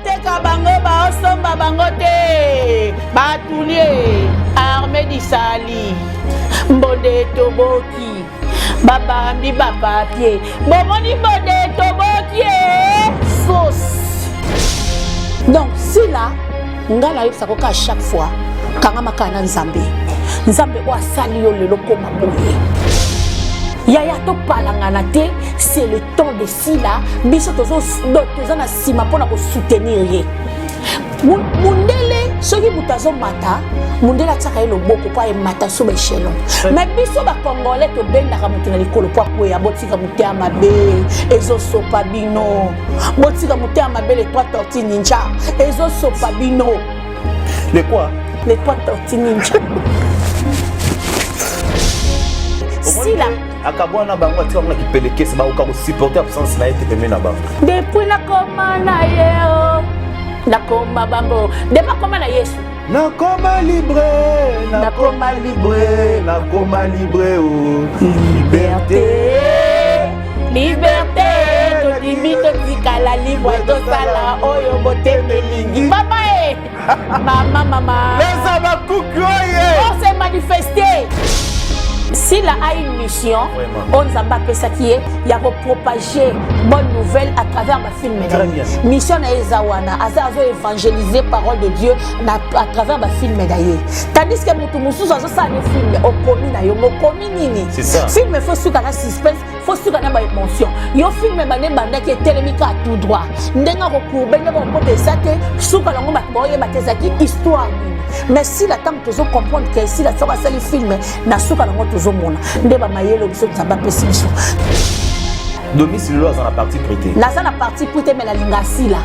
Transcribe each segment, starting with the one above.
Baoteka bango, baosomba bango te. Batulie armée disali mbonde etoboki, babambi bapapie, bomoni mbonde etoboki e sauce. Donc Sila, ngai nayebisaka kaka chaque fois, kangama kaka na Nzambe. Nzambe oyo asali yo lelo koma boye, yaya, topalangana te. C'est le temps de Sila. Biso toza na nsima mpona kosoutenir ye. Mundele, soki moto azomata, mundele atiaka ye loboko mpo ayemata so baéchelon. Mais biso Bacongolais tobendaka moto na likolo mpo akweya. Botika motema mabe, ezosopa bino. Botika motema mabe. Les trois tortues ninja ezosopa bino. Les quoi? Les trois tortues ninja. Sila Akabwana bango, atika bango na kipelekese, bakoka kosupporter absence na ye te pembeni na bango. Depuis nakoma na ye o, nakoma bango, depuis akoma na Yesu. Nakoma libre, nakoma libre, nakoma libre o. Liberté, liberté. Tondimi totikala libre, tosala oyo motema elingi. Mama e mama, mama. Eza bakuki oye. On s'est manifesté. Sila a une mission oyo Nzambe apesaki ye ya kopropager bonne nouvelle à travers bafilm na ye. Mission na ye eza wana, aza azo évangéliser parole de Dieu na, à travers bafilm na ye, tandis que motu mosusu azosala ne film, okomi na yo, mokomi nini? Film faut suka na suspense, faut suka na baémotion. Yo film bande ebandaki, etelemi kaka tout droit, ndenge akocourber, ndenge akokota eza te. Suka nango bato baoyeba te ezalaki histoire nini. Mais Sila, ntango tozocomprendre ke Sila soki asali film, na suka nango tozomona nde bamayele biso Nzambe apesi biso. Domis lelo aza na parti pris te. Naza na parti pris te, mais nalinga Sila.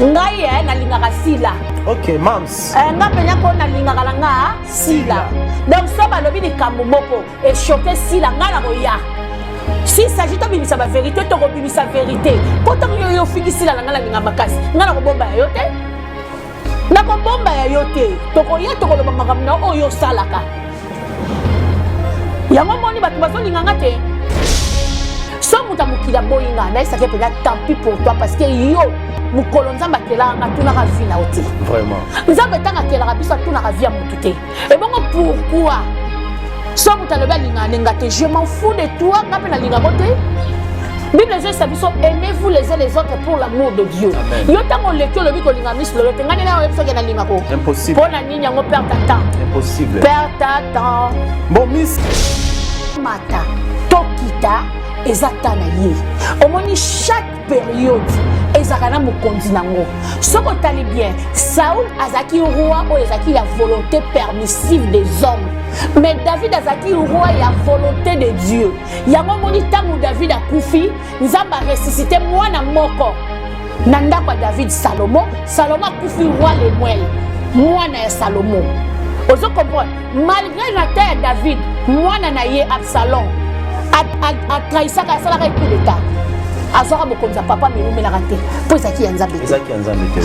Ngai e nalingaka Sila. Ok, mams. Nga mpenza ko nalingaka na nga Sila. Donc so balobi likambo moko echoquer Sila, ngai na koya. S'il s'agit tobimisa bavérité, tokobimisa vérité. Mpo ntango yo yo ofingi Sila na ngai, nalinga makasi, ngai nakobomba ya yo te, nakobomba ya yo te. Tokoya, tokoloba makambo na oyo osalaka. Yango moni bato bazolinga nga te. So moto ya mokili aboyi nga, nayesaki mpenza, tant pis pour toi, parce que yo mokolo Nzambe akelaka nga, atunaka vie na yo te. Vraiment. Nzambe ntango akelaka biso, atunaka vie ya motu te. Ebongo pourquoi so moto alobi alingaka nenga te, je m'en fous de toi, nga mpe nalingako te. Bible ezoyesa biso: aimez-vous les uns les autres pour l'amour de Dieu. Yo ntango oleki, olobi kolinga Miss Lolo te, ngai nde nayoyebi soki nalingako. Impossible. Mpo na nini yango? Perte ta temps. Impossible. Perte ta temps. Bon, Miss. Mata tokita, eza ta na ye. Omoni, chaque période ezalaka na mokonzi nango. Soki otali bien, Saul azalaki roi oyo ezalaki ya volonté permissive des hommes, mais David azalaki roi ya volonté de Dieu. Yango omoni, ntango David akufi, Nzambe aressuscité mwana moko na ndako ya David, Salomo. Salomo akufi, roi Lemuel, mwana ya Salomo. Ozo comprendre? Malgré na ta ya David, mwana na ye Absalom atrahisaka, asalaka ye coup d'état, azwaka bokonzi ya papa, mais eumelaka te mpo ezalaki ya Nzambe te. Ezalaki ya Nzambe te.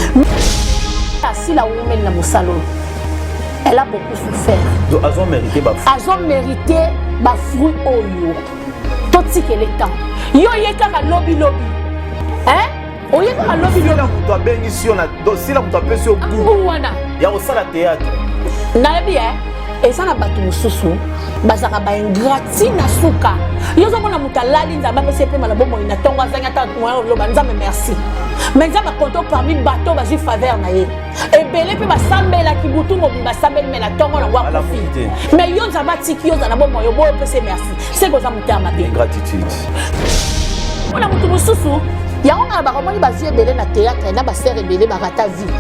Asila umeli na mosala oyo, elle a beaucoup souffert. Donc azo mérité ba Azo mérité bafruit oyo. Totikele temps. Yo ye kaka lobilobi, hein? Oye kaka lobilobi. Sila moto abengisi yo na donc Sila moto apesi yo goût ngu wana ya kosala théâtre. Nayebi e, eza na bato mosusu bazalaka baingrat na suka. Yo ozomona moto alali, Nzambe apesi ye pema na bomoi, na ntongo azangi ata moyen oloba Nzambe merci. Mais Nzambe akonte parmi bato bazwi faveur na ye ebele mpe basambelaki butu mobimba, basambeli, mais na ntongo nango akufi. Alamuki te. Mais yo, Nzambe atiki yo oza na bomoi, oboyo opesi ye merci, seke oza motema mabe. Ingratitude. Mpona motu mosusu yango nga na bakomoni bazwi ebele na théâtre na basere ebele, barata vie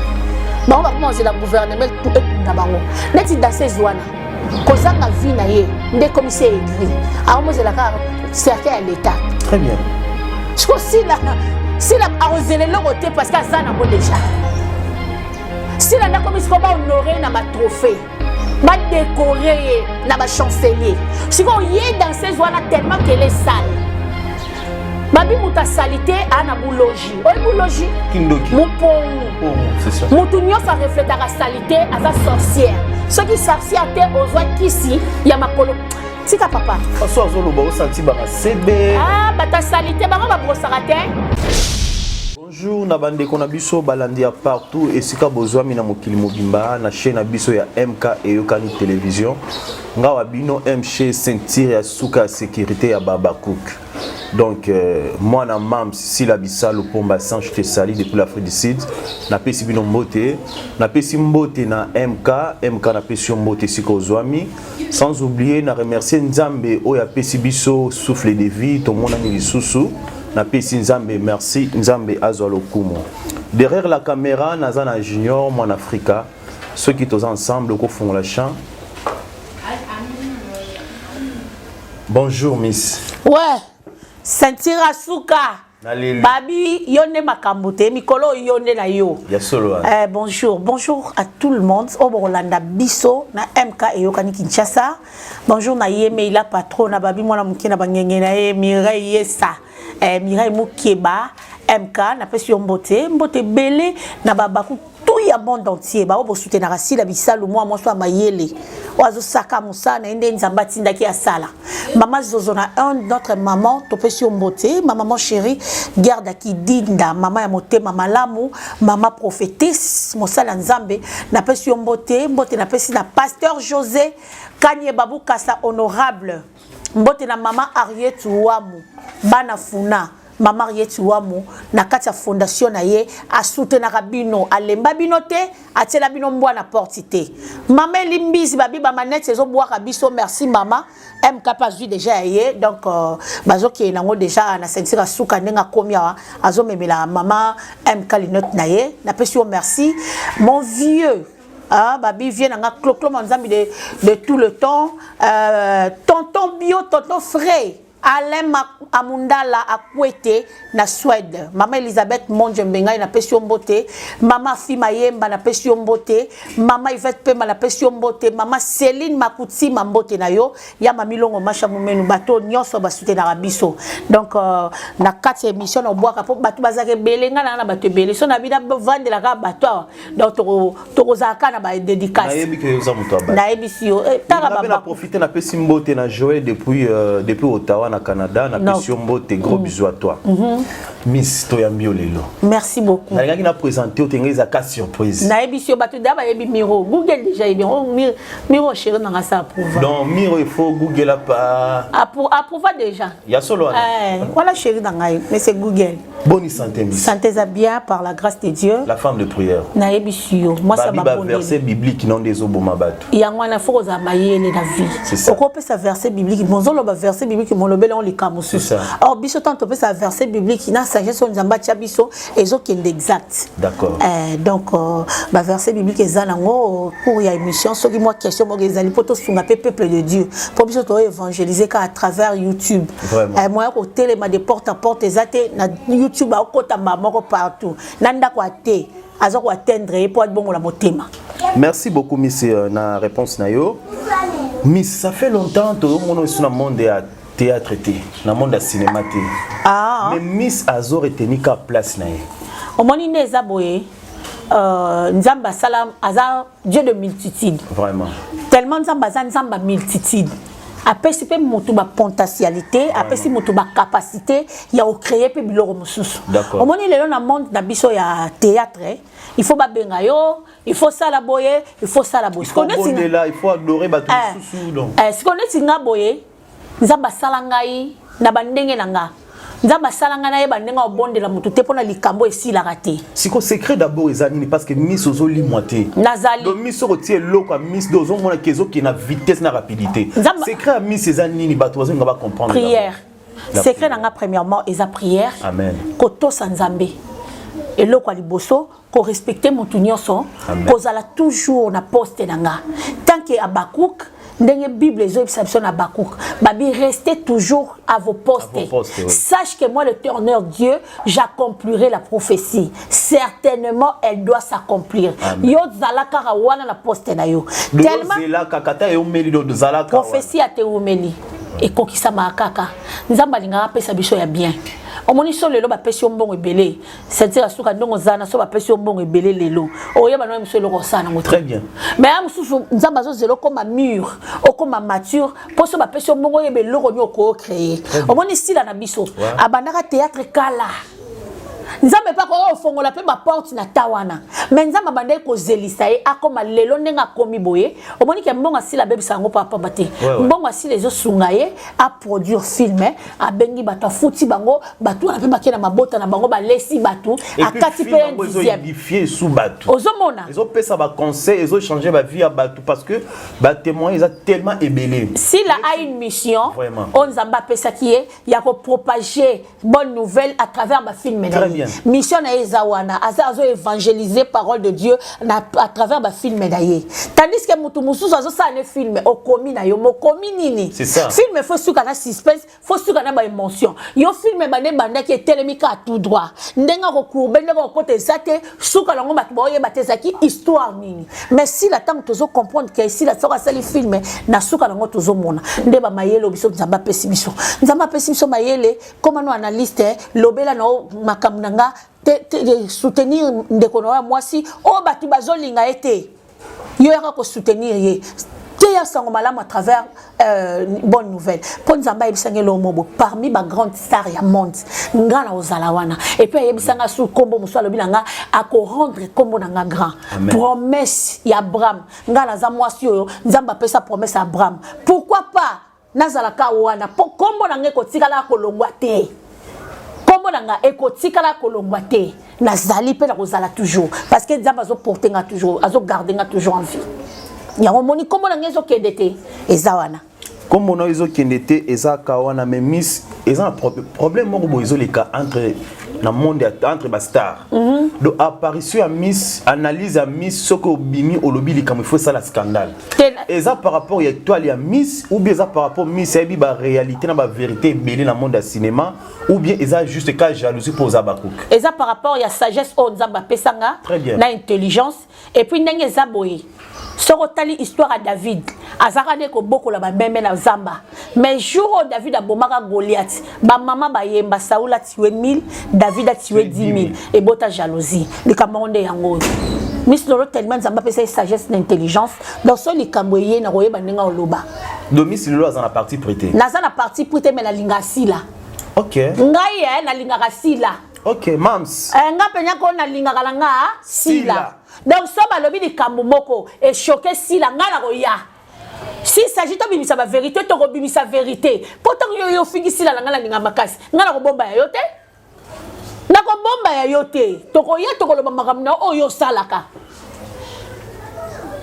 bango, bakoma kozela gouvernement ekunda bango neti danseuse wana. Kozanga vie na ye nde ekomisi ye aigri, akomozela kaka cercueil ya l'État. Très bien. Siko Sila, Sila akozela eloko te parce que aza nango déjà. Sila nde akomi siko bahonorer na batrophée, badécorer ye na bachancelier. Sikoyo ye danseuse wana, tellement qu'elle est sale, babi moto asali te aa na buloji oyo buloji. Kindoki. Mopongu. Oh, c'est ça. Motu nyonso arefletaka sali te, aza sorcière. Soki sorcière te, ozwa kisi ya makolo, tika papa. So azoloba, osanti baka sebe. Ah, bato asali te, bango babrosaka te. Bonjour. Bonjour na bandeko na biso balandi ya partout esika bozwami na mokili mobimba na chaîne na biso ya MK Eyokani Télévision. Nga wa bino MC ceinture ya suka ya sécurité ya Baba Cook. Donc euh, mwana mams Sila Bisalu Pomba San je te salue depuis l'Afrique du Sud. Napesi bino mbote, napesi mbote na MK, MK napesi yo mbote esika ozwami. Sans oublier na remercier Nzambe oyo apesi biso souffle de vie tomonani lisusu. Napesi Nzambe merci, Nzambe azwa lokumu. Derrière la caméra naza na Junior mwana Afrika. Soki toza ensemble okofungola champ. Bonjour Miss. Ouais, ceinture asuka. Babi yo nde makambo te mikolo yo nde na yo. Ya solo. Eh, bonjour, bonjour à tout le monde. Oyo bokolanda biso na MK eyokani Kinshasa. Bonjour na ye Meila patron na babi mwana moke na bangenge na ye Mireille Yesa. Eh, Mireille Mukeba MK napesi yo mbote, mbote ebele na babaku tout ya monde entier baoyo bosutenaka sila bisalu mwa mwasi ya mayele oyo azosaka mosala na ye nde nzambe atindaki asala mama zozo na un notre maman topesi yo mbote ma maman chérie garde kidinda mama ya motema malamu mama prophétesse mosala ya nzambe napesi yo mbote mbote napesi na pasteur josé kanye babukasa honorable mbote na mama ariette wamu bana funa Mama Henriette Wamu na kati ya fondation na ye asoutenaka bino, alemba bino te, atiela bino mbwa na porte te. Mama Eli Mbizi babi ba manette ezobwaka biso, merci mama. MK pe azwi deja ya ye donc euh, bazokende nango deja na ceinture ya suka ndenge akomi awa azomemela mama MK linote na ye. Napesi yo merci mon vieux Ah, babi vieux nanga cloclo manzambi de, de tout le temps euh, tonton bio tonton frais Alain Amundala Akwete na Suède. Mama Elisabeth Monje Mbengai na pesi yo mbote. Mama Fi Mayemba na pesi yo mbote. Mama Yvette Pemba na pesi yo mbote. Mama Céline Makutima mbote na yo. Ya Mami Longo Masha Mumenu bato nyonso ba soutenaka biso. Donc euh, na kati ya émission na obwaka po bato bazaka ebele nga na na bato ebele. So na bina vandelaka bato awa. Donc toko tokozala kaka na ba dédicace nayebi ke oza moto ya bato nayebisi yo eh, tala ba na profiter napesi mbote na Joël depuis euh, depuis Ottawa na Canada napesi yo mbote gros mm. bisous à toi mm -hmm. Miss toyambi yo lelo merci beaucoup nalingaki na présenter yo te ngai ezaka surprise nayebisi yo bato da bayebi miro google déjà yebi oh, miro chéri nanga sa approuva donc miro il faut google apa approuva déjà ya solo wana eh, wana chéri na ngai mais c'est google Bonne santé, Miss. Santé ça bien par la grâce de Dieu. La femme de prière. Nayebi yo. Moi ça m'a verset biblique non des oboma bato. Yango wana faut kozala mayele na vie. C'est ça. Okopesa verset biblique, bonzolo ba verset biblique molobele on likambo C'est ça. Or biso tant topesa verset biblique na sagesse on nzamba tia biso ezokende exact. D'accord. Euh, donc euh, ba verset biblique eza nango cours ya émission soki moi question moko ezali po tosunga pe peuple de Dieu. Po biso to évangéliser ka à travers YouTube. Eh, moyen kotelema de porte à porte eza te na youtube akokota mbala moko partout na ndako ya te aza koatteindre ye mpo abongola motema. Merci beaucoup miss euh, na réponse na yo miss. Ça fait longtemps tozomona oyo na monde ya théâtre te, na monde ya cinéma te. Ah. Mais miss azo retenir ka place na ye. Omoni nde eza boye euh, nzambe asala aza dieu de multitude. Vraiment. Tellement nzambe aza nzambe ya multitude, apesi mpe motu bapotentialité, apesi motu bacapacité ya kocréer mpe biloko mosusu. Omoni lelo na monde na biso ya théâtre, il faut babenga yo, il faut sala boye, il faut sala boye. Il faut adorer bato mosusu donc. Eh, sikoyo neti nga boye, nzambe asala ngai na bandenge na nga, nzambe asala ngai nayeba ndenge obondela motu te mpona likambo esilaka te. Siko secret d'abord eza nini? Parce que miss ozolimwa te. Nazali. Donc miss soko otie eloko ya miss do ozomona ke ezokende na vitesse na rapidité. Secret ya miss eza nini? Bato bazolinga bacomprendre. Prière. Secret na nga premièrement eza prière. Amen. Kotosa nzambe eloko ya liboso, korespecte motu nyonso, kozala toujours na poste na nga tant que Abakuk, ndenge Bible ezoyebisa biso na Abakuk, babi restez toujours à vos postes, à vos postes, oui. Sache que moi l'Éternel Dieu, j'accomplirai la prophétie, certainement elle doit s'accomplir. Yo zala kaka wana na poste na yo. Tellement kaka ta eumeli do zala. Prophétie ate eumeli ekokisamaka kaka. Nzambe alingaka apesa biso ya bien. Omoni so lelo bapesi yo mbongo ebele, c'est-à-dire asuka ndongo oza na so bapesi yo mbongo ebele lelo, oyeba na mosusu eloko osala nango. Très bien. Mais ya mosusu nzambe azozela okoma mûr, okoma mature, mpo so bapesi yo mbongo oyeba eloko nini okocréer. Omoni sila na biso abandaka théâtre kala. Nzambe mpe akoki kofongola mpe baporte na ta wana, mais Nzambe abandaki kozelisa ye akoma lelo ndenge akomi boye. Omoni ke mbongo asila abebisa yango pamba te. Mbongo asila ezosunga ye aproduire film, abengi bato, afuti bango, bato wana mpe bakei na mabota na bango, balesi bato, akati mpe un dixième. Ezoédifie su bato. Ozomona. Ezopesa baconseil, ezochange bavie ya bato, parce que batémoin eza tellement ebele. Sila a une mission Vraiment. oyo Nzambe apesaki ye ya kopropager bonne nouvelle à travers bafilm na Très ye. bien. Mission na ye eza wana, aza azoévangéliser parole de Dieu à travers bafilm na ye, tandis que motu mosusu azosala ne film, okomi na yo mokomi nini? C'est ça. Film faut suka na suspense, faut suka na baémotion. Yo film ebanda, ebandaki, etelemi kaka tout droit, ndenge akocourbe, ndenge akokota eza te. Suka nango bato baoyeba te ezalaki histoire nini. Mais Sila, ntango tozocomprendre ke Sila soki asali film, na suka nango tozomona nde bamayele oyo biso Nzambe apesi biso. Nzambe apesi biso mayele koma no analyste, lobela na yo makambo na nga te, soutenir ndeko na yo ya mwasi oyo bato bazolinga ye te. Yo yaka kosoutenir ye te, ya sango malamu à travers bonne nouvelle, mpo Nzambe ayebisanga eloko mobo parmi bagrande star ya monde, nga na ozala wana. Et puis ayebisanga su nkombo mosusu, alobi na nga akorendre nkombo na nga grand. Amen. Promesse ya Abraham, nga naza mwasi oyo Nzambe apesa promesse ya Abraham. Pourquoi pas nazalaka wana? Mpo nkombo na nga ekotikala kolongwa te, nkombo na nga ekotikala kolongwa te. Nazali mpe na kozala toujours, parce que Nzambe azoporte nga toujours, azogarde nga toujours en vie. Yango omoni nkombo na nga ezokende te, eza wana. Kombo na yo ezokende te, eza ka wana. Mais Miss, eza na problème moko boye ezoleka entre na monde entre bastar. Donc apparition ya Miss, analyse ya Miss, soki obimi olobi likambo, il faut esala scandale. Eza par rapport ya étoile ya Miss, ou bien eza par rapport Miss ayebi baréalité na bavérité ebele na monde ya cinéma, ou bien eza juste ka jalousie mpo oza bakuke? Eza par rapport ya sagesse oyo Nzambe apesanga Très bien. na intelligence. Et puis ndenge eza boye, soki otali histoire ya David, azalaka nde kobokola bameme na zamba, mais jour oyo David abomaka Goliath, bamama bayemba: "Saul a tué 1000, David a tué 10 000." Ebota jalousie. Likambo yango nde yango oyo. Miss Lolo, tellement Nzambe apesa ye sagesse na intelligence, donc so likambo eye na koyeba ndenge oloba. Donc Miss Lolo aza na parti pris te? Naza na parti pris te, mais nalinga Sila. Ngai ye nalingaka Sila. Ok, mams. Eh, nga mpenza ko nalingaka na nga Sila. Sila. Donc so balobi likambo moko echoque Sila, nga na koya. S'il s'agit tobimisa bavérité, tokobimisa vérité. Mpo ntango yo ofingi Sila na nga, nalinga makasi, nga na kobomba ya yo te, nakobomba ya yo te. Tokoya, tokoloba makambo na oyo osalaka.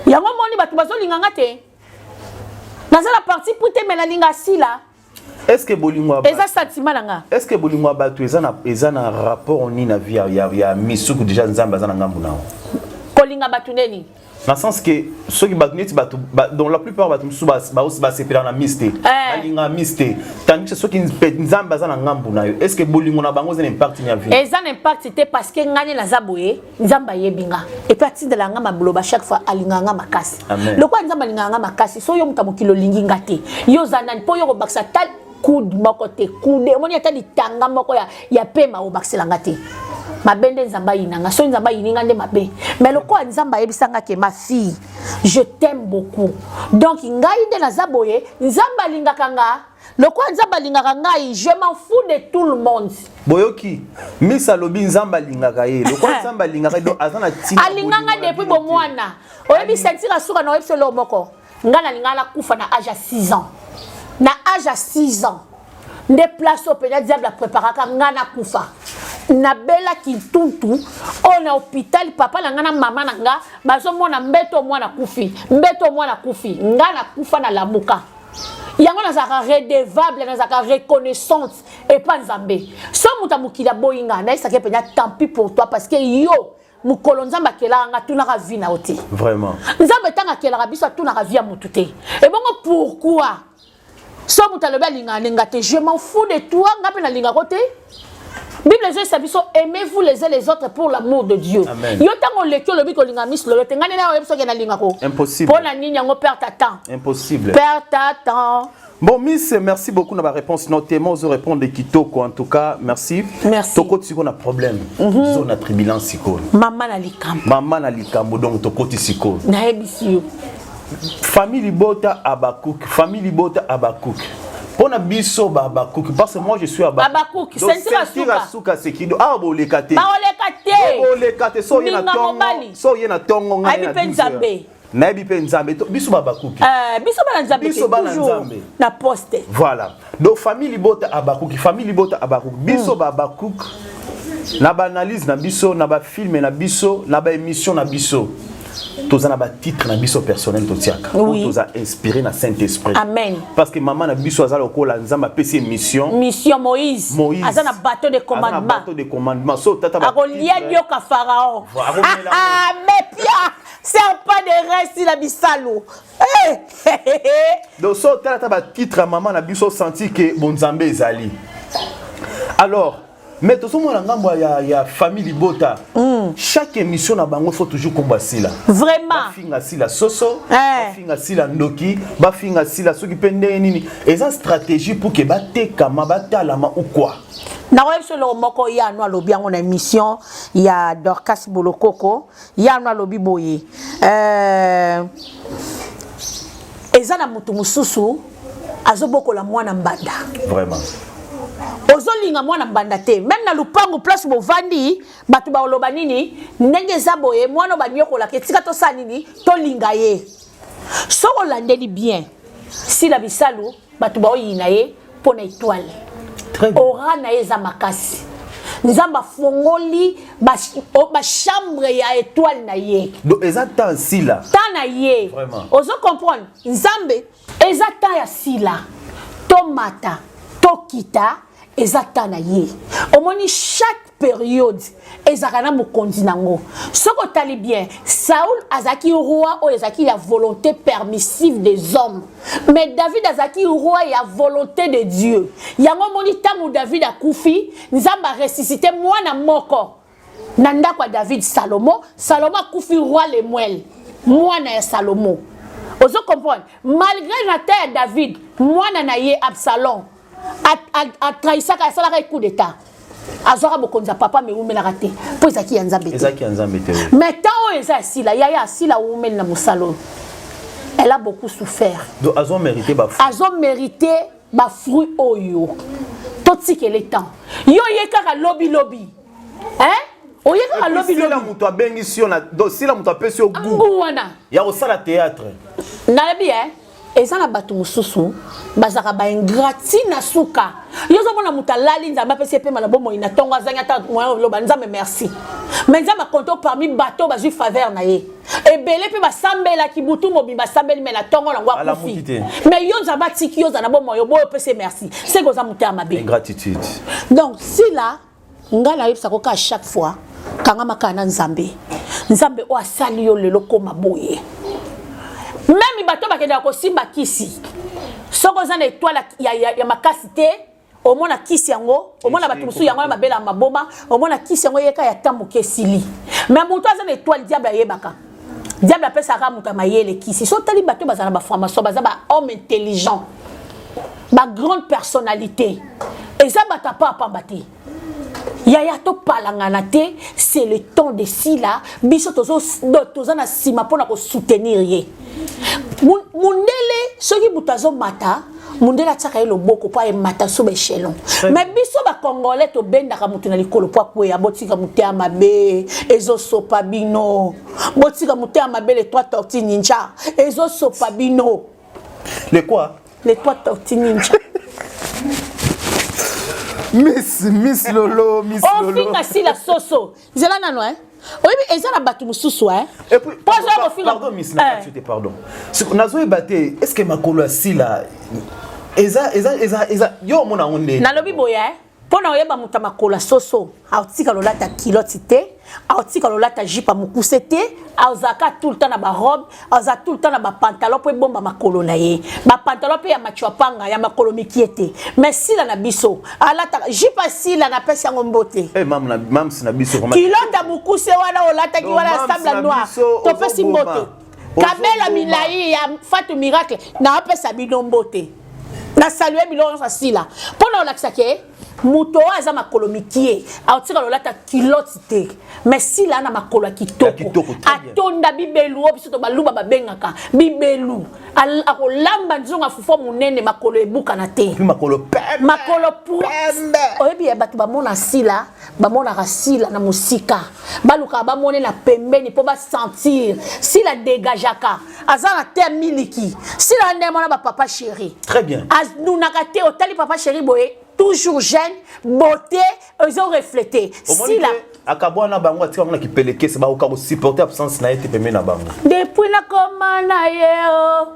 Yango moni bato bazolinga nga te. Naza na parti pris te, mais nalinga Sila. Est ce que bolingo ya Eza sentiment na nga. Est ce que bolingo ya bato eza na rapport nini na vie ya misuku? Déjà Nzambe aza na ngambu na yo. Kolinga bato neni? Na sens que soki bato neti bato donc la plupart bato mosusu basepelaka na Miss te, balingaka Miss te, tandis que soki Nzambe aza na ngambu na yo, est ce que bolingo na bango eza na impact ya vie? Eza na impact te, parce que ngai nde naza boye. Nzambe ayebi nga, et puis atindela nga maloba chaque fois, alingaka nga makasi. Amen. Lokola Nzambe alingaka nga makasi, so yo moto ya mokili olingi nga te, yo oza nani mpo yo kobakisa ta coude moko te? Coude omoni, ata litanga moko ya pema obakisela nga te. Mabe nde Nzambe ayina nga. Soki Nzambe ayini nga nde mabe. Mais lokola Nzambe ayebisa nga ke: "Ma fille, je t'aime beaucoup", donc ngai nde naza boye. Nzambe alingaka nga. Lokola Nzambe alingaka ngai, je m'en fous de tout le monde. Boyoki, Miss alobi Nzambe alingaka ye. Lokola Nzambe alingaka ye, donc aza na ntina Alinganga bolingo na depuis bino te. Bomwana oyebi ceinture asuka na oyebi eloko moko, ngai nalingaka nakufa na age ya 6 ans. Na age ya 6 ans nde place oyo mpenza diable apreparaka ngai nakufa. Nabelaki ntuntu oyo na hôpital, papa na ngai na mama na nga bazomona mbeto mwana kufi, mbeto mwana kufi. Ngai nakufa, nalamuka. Yango nazalaka redevable, nazalaka reconnaissante epa Nzambe. So moto ya mokili aboyi nga, nayesaki mpenza: "Tant pis pour toi", parce que yo mokolo Nzambe akelaka nga, atunaka vie na yo te. Vraiment. Nzambe ntango akelaka biso, atunaka vie ya motu te. Ebongo pourquoi so moto alobi alingaka ndenge te? Je m'en fous de toi, nga mpe nalingako te. Bible ezoyesa biso: "Aimez-vous les uns les autres pour l'amour de Dieu." Amen. Yo ntango oleki olobi kolinga Miss Lolo te, ngai nde nayoyebi soki nalingako. Impossible. Mpo na nini yango? Perte à temps. Impossible. Perte à temps. Bon, Miss, merci beaucoup de la réponse. Notamment, vous répondre kitoko. En tout cas, merci. Merci. Tokoti siko na problème. Zone na turbulence siko. Mama na likambo. Mama na likambo, donc tokoti siko. Nayebisi yo. Famille Libota Abakuk, famille Libota Abakuk. Pona biso ba Habacuc, parce que moi je suis Habacuc. Ceinture ya suka sekido. Awa boleka te. Baoleka te. Boleka te so ye na tongo. So ye na tongo ngai na mpe Nzambe. Nayebi mpe Nzambe. Biso ba Habacuc. Euh, biso bana Nzambe. Biso bana Nzambe. Na poste. Voilà. Donc famille libota Habacuc, famille libota Habacuc. Biso ba Habacuc na ba analyse na biso, na ba film na biso, na ba émission na biso. Toza na ba titre na biso personnel totiaka. Oui. Toza inspiré na Saint-Esprit. Amen. Parce que maman na biso aza lokola Nzambe apesi mission. Mission Moïse. Moïse. Aza na bateau de commandement. Aza na bateau de commandement. So tata ba. Akolia nyoka Pharaon. Ah, mais pia, serpent de reste la bisalo. Eh! Donc so tata ba titre ya maman na biso senti que bon Nzambe ezali. Alors mais tozomona ngambo ya famille libota. Chaque émission na bango faut toujours komba sila. Vraiment. Bafinga sila soso, eh. Bafinga sila ndoki, bafinga sila soki pe ndenge nini. Eza stratégie pour que batekama, batalama ou quoi. Nakoyebi biso eloko moko ya no alobi yango na émission ya Dorcas Bolokoko ya no alobi boye eza na motu mosusu azobokola mwana mbanda. Vraiment. Ozolinga mwana mbanda te, même na lupangu place bovandi bato baoloba nini ndenge eza boye mwana banyokolaka etika tosala nini tolinga ye. Soki olandeli bien Sila Bisalu bato baoyina ye mpo na étoile ora na ye eza makasi. Nzambe afongoli ba chambre ya étoile na ye. Donc eza temps Sila. Temps na ye. Ozo comprendre Nzambe eza temps ya Sila. Tomata, tokita eza temps na ye. Omoni chaque période ezalaka na mokonzi nango. Soki otali bien, Saul azalaki roi oyo ezalaki ya volonté permissive des hommes. Mais David azalaki roi ya volonté de Dieu. Yango omoni ntango David akufi, Nzambe a ressuscité mwana moko na ndako ya David, Salomo. Salomo akufi roi Lemuel, mwana ya Salomo. Ozo comprendre? Malgré na temps ya David, mwana na ye Absalom atrahisaka, asalaka coup d'état. Azwaka bokonzi ya papa me wumelaka te mpo ezalaki ya Nzambe te. Ezalaki ya Nzambe te. Mais temps oyo eza ya Sila, yaya Sila wumeli na mosala oyo. Elle a beaucoup souffert. Donc azo mérité ba fruit. Azo mérité ba fruit oyo. Totikele temps. Yo ye kaka lobi lobi. Hein? Oye kaka lobi lobi. Sila moto abengisi yo na donc Sila moto apesi yo goût. Wana. Ya kosala théâtre. Nalobi hein. Eza na bato mosusu bazalaka ba ingrati na suka. Yo ozomona moto alali Nzambe apesi ye pema na bomoi na ntongo azangi ata moyen oloba Nzambe merci. Mais Nzambe akonte parmi bato bazwi faveur na ye. Ebele mpe basambelaki butu mobimba basambeli mais na ntongo nango akufi. Mais yo Nzambe atiki yo oza na bomoi oboyo opesi ye merci. Seke oza moto ya mabe. Ingratitude. Donc Sila ngai nayebisaka kaka chaque fois kangama kaka na Nzambe. Nzambe oyo asali yo lelo koma boye. Même bato bakendaka kosimba kisi. Soki oza na étoile ya makasi te, omona kisi yango, omona bato mosusu yango na mabela ya maboma, omona kisi yango eyeka ya ntango moke esili. Mais moto aza na étoile, diable ayebaka. Diable apesaka moto ya mayele kisi. So otali bato baza na ba franc-maçon, baza ba homme intelligent, ba grande personnalité. Eza bato ya pamba te. Yaya topalangana te, c'est le temps de Sila. Biso toza na nsima mpona kosoutenir ye. Mundele soki moto azomata, mundele atiaka ye loboko mpo ayemata so ba échelon. Mais biso ba Congolais tobendaka moto na likolo mpo akweya. Botika motema mabe ezosopa bino. Botika motema mabe, les trois tortues ninja ezosopa bino. Les quoi? Les trois tortues ninja. Miss Lolo, Miss Lolo. Ofinga Sila soso. Zela nano hein. Oyebi eza na bato mosusu hein. Et puis pardon Miss na te pardon. Nazoyeba te, est-ce que makolo ya Sila eza eza eza eza yo omona ngo nde? Nalobi boye hein. Pona oyeba moto ya makolo ya soso, aotika lolata culotte te, aotika lolata jupe ya mokuse te, azalaka tout le temps na ba robe, aza tout le temps na ba pantalon po ebomba makolo na ye. Ba pantalon pe ya machuapanga ya makolo mikie te. Mais Sila na biso, alataka jupe ya Sila na pesi yango mbote. Eh mam na mams na biso vraiment. Culotte ya mokuse wana olataki wana ya sable noir. Topesi mbote. Kabela milayi ya Fatou Miracle na apesa bino mbote. Na saluer biloko nyonso ya Sila. Pona olakisa ke Moto oyo aza makolo mikie aotika lolata culotte te, mais Sila na makolo ya kitoko, atonda bibelu oyo biso to baluba babengaka bibelu. Akolamba nzonga fufu monene, makolo ebukana te. Makolo pembe. Makolo pembe. Oyebi ya bato bamona Sila, bamonaka Sila na mosika, balukaka bamone na pembeni mpo basentir Sila dégageaka. Aza na te ya miliki. Sila nde mwana bapapa chéri. Très bien. Anunaka te. Otali papa chéri boye, toujours jeune, beauté ezo refléter Sila. Akabwana bango, atika bango na kipelekese, bakoka kosupporter absence na ye te pembeni na bango. Depuis nakoma na ye o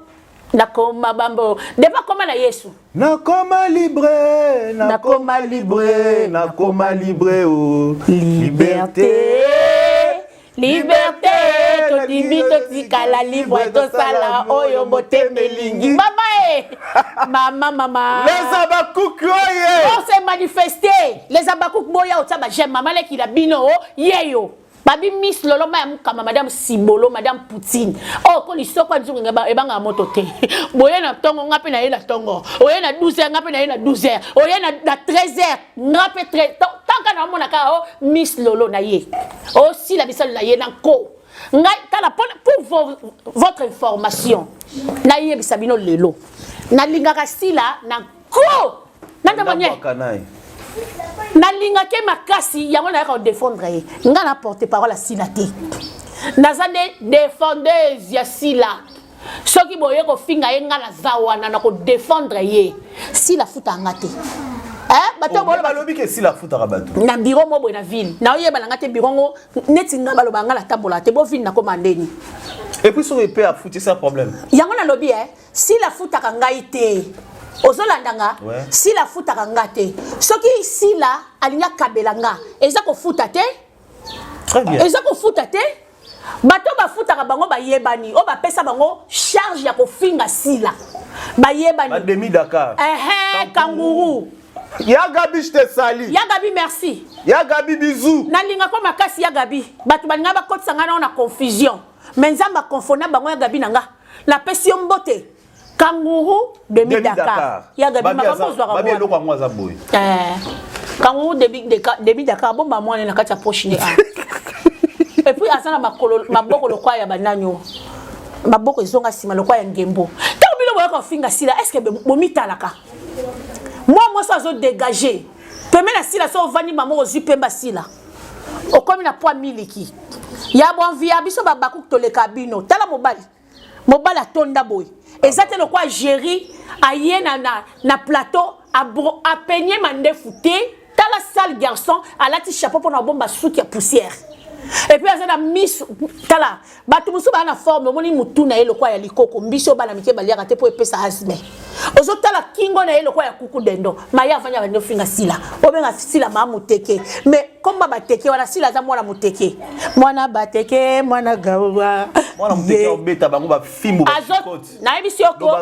nakoma bambo, depuis akoma na Yesu. Nakoma libre, nakoma libre, nakoma libre o. Liberté, liberté, tondimi totikala libre, tosala oyo motema elingi. Mama e mama, mama. Les Abakouk oye! On s'est manifesté, les Abakouk. Boya otia baj'aime. Mama leki na bino yeyo babi Miss Loloma ya mokama, madame Sibolo, madame Poutine oyo ko lisoko ya nzungu ebangaka moto te. Boye na ntongo, nga mpe na ye na ntongo. Oye na 12 heures, nga mpe na ye na 12 heures. Oye na 13 heures, nga mpe 13. Tanka na omona kaka o Miss Lolo na ye osila bisalo na ye na nko. Ngai tala, pour votre information, nayebisa bino lelo, nalingaka Sila na nko nandamanye, nalingaki makasi. Yango nayaka kodéfendre ye. Nga na porte parole ya Sila te, naza nde défendeuse ya Sila. Soki boye kofinga ye, nga naza wana na kodéfendre ye. Sila afutaka nga te. Bato balobi ke Sila afutaka bato. Na bureau mo boye na ville, naoyeba na nga te. Bureau ngo neti nga baloba nga natambola te, bo ville nakoma ndeni. Et puis soki mpe afuti, ça problème. Yango nalobi e Sila afutaka ngai te. Ozolanda nga? Sila afutaka nga te. Soki Sila alingi akabela nga, eza kofuta te, eza kofuta te. Bato bafutaka bango bayebani, oyo bapesa bango charge ya kofinga Sila bayebani. Bademi Dakar. Ehe, kanguru. Ya Gabi, je te salue. Ya Gabi, merci. Ya Gabi, bisous. Nalingako makasi ya Gabi. Bato balinga bakotisa ngai nao na confusion, mais Nzambe akonfona bango. Ya Gabi na nga, napesi yo mbote. Kanguru demi Dakar, ya Gabi, makambo ozwaka. Eloko yango aza boye. Kanguru demi Dakar, bomba mwana na kati ya poche ne. Et puis aza na makolo, maboko lokwa ya banani oyo, maboko ezonga nsima lokwa ya ngembo. Ntango bino boyaka kofinga Sila, est ce que bomitalaka? Mwa mwasi azodégage pembe na Sila, so ovandi mama, ozwi pemba Sila, okomi na poids miliki ya bonvi ya biso babakuku toleka bino. Tala mobali, mobali atonda boye, eza te lokwa Géri aye na plateau apenye mandefu te. Tala sale garçon, alati chapeau mpona kobomba suki ya poussière. Et puis aza na miso, tala bato mosusu baa na forme. Omoni mutu na ye lokwa ya likoko, mbisi oyo bana mike baliaka te mpo epesa asthme. Ozotala kingo na ye lokwa ya kuku dendo. Maye avandi, abandi ofinga Sila, obenga Sila maa moteke. Mais komba bateke wana, Sila aza mwana moteke, mwana bateke, mwana gawa. Mwana moteke obeta bango bafimbu. Nayebisi yo ko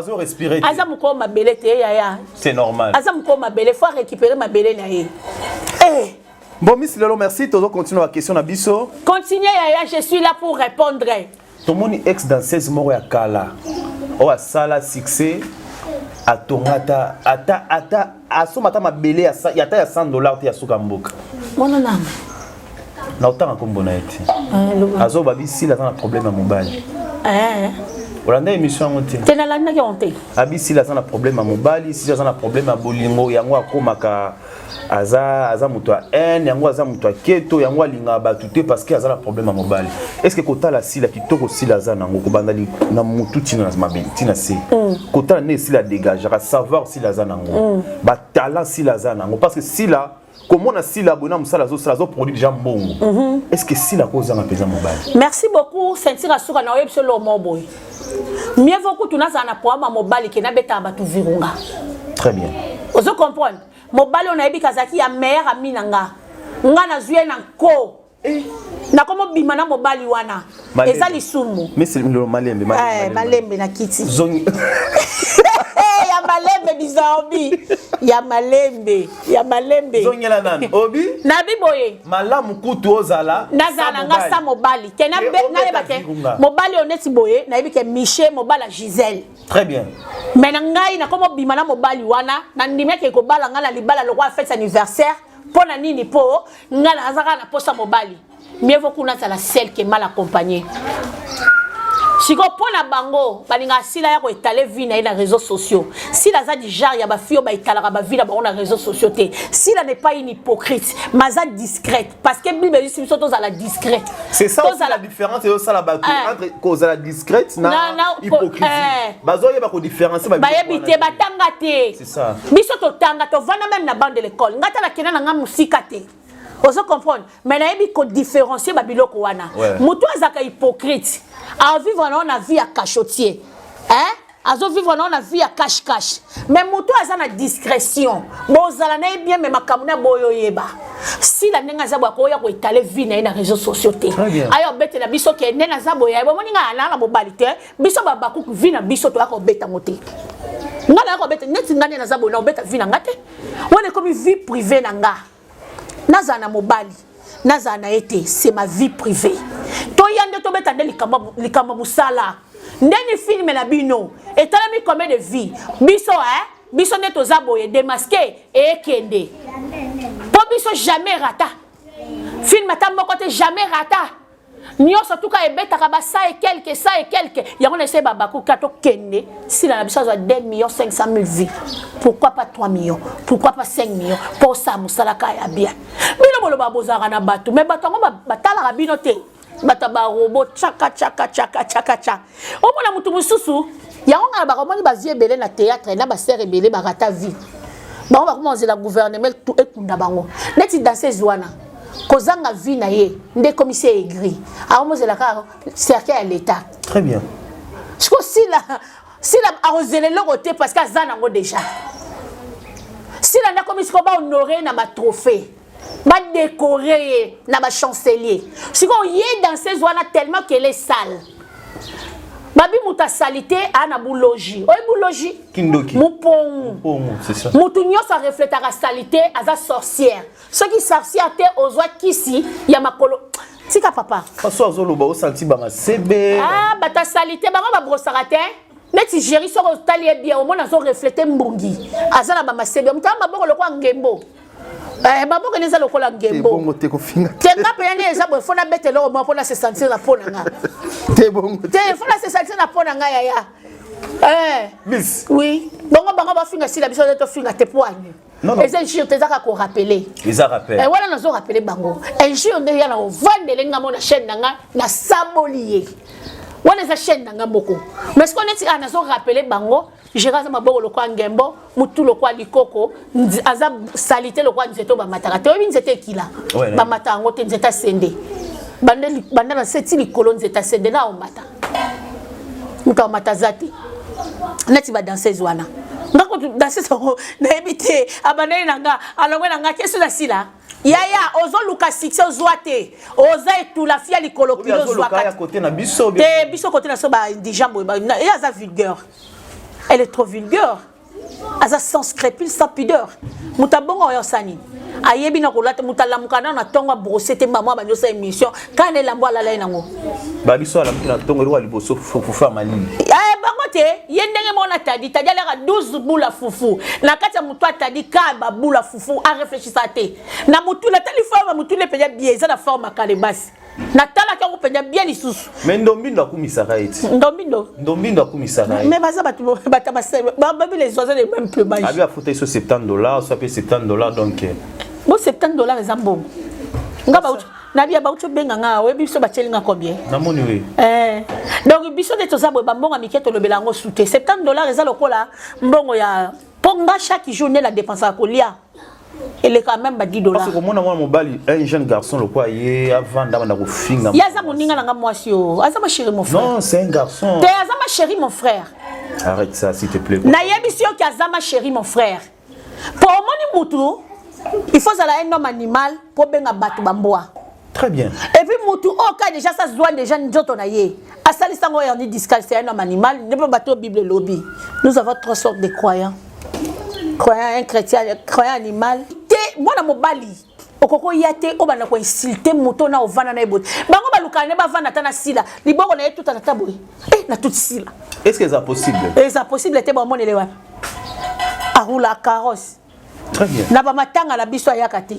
aza mokolo mabele te, yaya. C'est normal. Aza mokolo mabele, faut récupérer mabele na ye eh. Bon, Miss Lolo, merci. Tozo continue la question na biso. Continue yaya, je suis là pour répondre. Tomoni ex danseuse moko ya kala oyo asala succès, atonga ata asomba ata mabele ata ya 100 $ te ya suka mboka. Mwana nanga. Na otanga nkombo na ye te. Azoba bisila, aza na problème ya mobali. Olanda émission yango te? Te, nalandaki yango te. Abisila aza na problème ya mobali, sisi aza na problème ya bolingo. Yango akomaka aza moto ya haine, yango aza moto ya keto, yango alingaka bato te parce que aza na problème ya mobali. Est ce que kotala Sila kitoko, Sila aza nango kobanda na mutu ntina na mabele ntina se, kotala nde Sila dégageaka, savoir Sila aza nango, batalent Sila aza nango, parce que Sila, komona Sila boye na mosala azosala, azoproduire déjà mbongo, est ce que Sila kozanga mpenza mobali? Merci beaucoup, ceinture asuka na oyebi so lomo boye. Mieux vaut kutu nazala na problème ya mobali ke nabetaka bato virunga. Très bien. Ozo comprendre? Mobali oyo nayebi kazalaki ya meilleur ami na nga, nga nazwi ye na nko, nakomobima na mobali wana, eza lisumu. Malembe. Malembe na kiti. Zongi. Yamba. Malembe bizarbi ya malembe ya malembe. Zongela nanu obi. Nabi boye. Malamu kutu ozala. Nazala nga sa mobali. Ke na nayeba ke mobali oyo neti boye nayebi ke Miche mobali ya Gisèle. Très bien. Mais na ngai nakomo bima na mobali wana na ndimi ake kobala nga na libala lokola fête anniversaire mpo na nini mpo ngai naza kaka na posa mobali. Mieux vaut kuna azala seul que mal accompagné. Sikoyo mpo na bango balingaka Sila ya koetale vie na ye na réseaux sociaux. Sila aza du genre ya bafille oyo baetalaka bavie na bango na réseaux sociaux te. Sila n'est pas une hypocrite, mais aza discrète parce que Bible eyebisi biso tozala discret. C'est ça aussi la différence ezosala bato entre kozala discrète na, na, na hypocrisie. Bazoyeba kodifférencier bayebi te, batanga te. C'est ça. Biso totanga, tovanda même na bande de l'école. Nga tala kenda na nga mosika te. Ozo comprendre? Mais nayebi ko différencier ba biloko wana. Mutu azaka hypocrite. A vivre na na vie ya cachotier. Hein? Azo vivre na na vie ya cash cash. Mais mutu aza na discrétion. Bozala na ye bien mais makambo na boyo yeba. Sila ndenge aza boya koya ko étaler vie na ye na réseaux sociaux te. Ayo betela biso ke nde naza boya. Bomoni nga na na mobali te. Biso ba bakuku vie na biso toya ko beta ngo te. Nga na ko beta neti nga nde naza boya na beta vie na nga te. Wana ekomi vie privée na nga. Nazala na mobali, nazala na ye te, c'est ma vie privée. Toya nde tobeta nde likambo mosala. Ndeni film na bino etalami combien de vie? Biso hein, biso nde toza boye démasqué ekende. Po biso jamais rata. Film ata moko te jamais rata. Nyonso tuka ebetaka ba ça et quelque, ça et quelque. Yango na essaye ba bakuka to kende. Sila na biso azwa 2 millions 500 000 vues. Pourquoi pas 3 millions? Pourquoi pas 5 millions? Pour ça musala ka ya bien. Bino boloba bozalaka na bato, mais bato yango batalaka bino te. Bato ba robot chaka chaka chaka chaka chaka. Omona mutu mususu yango nga na bakomoni ba vie ebele na théâtre na ba sœur ebele ba rata vie. Bango bakoma kozela gouvernement ekunda bango. Neti danseuse wana kozanga vie na ye nde ekomisi ye aigri. Akomozela kaka cercueil ya l'État. Très bien. Siko sila sila akozela eloko te parce que aza nango déjà. Sila nde akomi siko ba honorer na ba trophée. Ba décorer ye na ba chancelier. Siko ye danseuse wana tellement qu'elle est sale. Babi mutu asalite a na buloji. Oye buloji? Kindoki. Mupongu. Mupongu, c'est ça. Mutu nyonso a reflétaka salite, aza sorcière. Soki sorcière te ozwa kisi ya makolo. Tika papa. Faso azoloba osanti ba masebe. Ah, bata salite bango ba brossaka te. Neti Jerry soko otali ye bien omona azo refléter mbungi. Aza na ba masebe. Mutu maboko lokola ngembo. Maboko nde eza lokola ngembo. Te bongo te kofinga te. Te nga mpenza nde eza boye, faut nabeta eloko moko mpo na se sentir na po na nga. Te bongo te. Te, faut na se sentir na po na nga yaya. Miss. Oui. Bongo bango bafinga sila biso nde tofinga te po ani. Non, non. Eza injure te, eza kaka korappeler. Eza rappel. Wana nazo rappeler bango. Injure nde ya na kovandele nga mo na chaîne na nga na saboli ye. Wana eza chaîne na nga moko. Mais ce qu'on est ah nazo rappeler bango, Gérard aza maboko lokola ngembo, mutu lokola likoko, aza salite lokola nzete bamataka te. Oyebi nzete ekila. Ouais, ouais. Bamata yango te, nzete asende. Banda banda na seti likolo nzete asende na omata. Mutu amata aza te. Neti ba danseuse wana. Nga kutu danseuse yango nayebi te, abandeli na nga, alongwe na nga, qu'est-ce que sila? Yaya, ozoluka succès ozwa te. Oza etula fia likolo kilo ozwa kati. Côté na biso te, biso côté na so ba indigent boye, ba, na, ye aza vulgaire. Elle est trop vulgaire. Aza sans scrupule, sans pudeur. Mutu abongo oyo osani. Ayebi na kolata, mutu alamuka na na tongo brosser te maman ba nyosa émission. Kana elambo alala ye nango. Ba biso alamuki na tongo eloko ya liboso fufu ya malili. Bango te, ye ndenge moko na tadi, tadi alaka 12 bula fufu. Na kati ya mutu atadi ka ba bula fufu, a réfléchissa te. Na mutu na tali forme mutu le penza bien, eza na forme kalebasi. Na tala ka penza bien lisusu. Mais ndombindo akumisaka ye ti. Ndombindo. Ndombindo akumisaka ye. Mais baza batu bata ba ba ba les oiseaux les mêmes plumage. Abi afuta iso $70, soit pe $70 donc. Bo $70 eza mbongo. Nga ba nabi ba ucho benga nga oyebi biso batieli nga combien? Namoni oui. Donc biso nde toza boye ba mbongo mike tolobela yango sous te. $70 eza lokola mbongo ya po nga chaque jour nde la dépense kolia. Eleka même ba $10. Parce que komona mwana mobali un jeune garçon lokola ye avanda banda kofinga. Ye aza moninga na nga mwasi o. Aza ma chérie mon frère. Non, c'est un garçon. Te aza ma chérie mon frère. Arrête ça s'il te plaît. Nayebisi yo ki aza ma chérie mon frère. Po omoni mutu, il faut zala un homme animal po benga bato ba mbwa. Très bien. Et puis mutu oyo ka déjà ça zwa déjà nzoto na ye. Asalisa yango hernie discale, c'est un homme animal. Nde mpo bato Bible elobi. Nous avons trois sortes de croyants. Croyant un chrétien, croyant animal. Te mwana mobali okoki oya te obanda koinsulte moto na ovanda na ye boye. Bango balukaka nde bavanda ata na sila liboko na ye tutana ata boye eh, na tuti sila. Est-ce que eza possible? Eza possible te. Bamonele wapi arula carrosse? Très bien. Na bamatanga na biso ayaka te.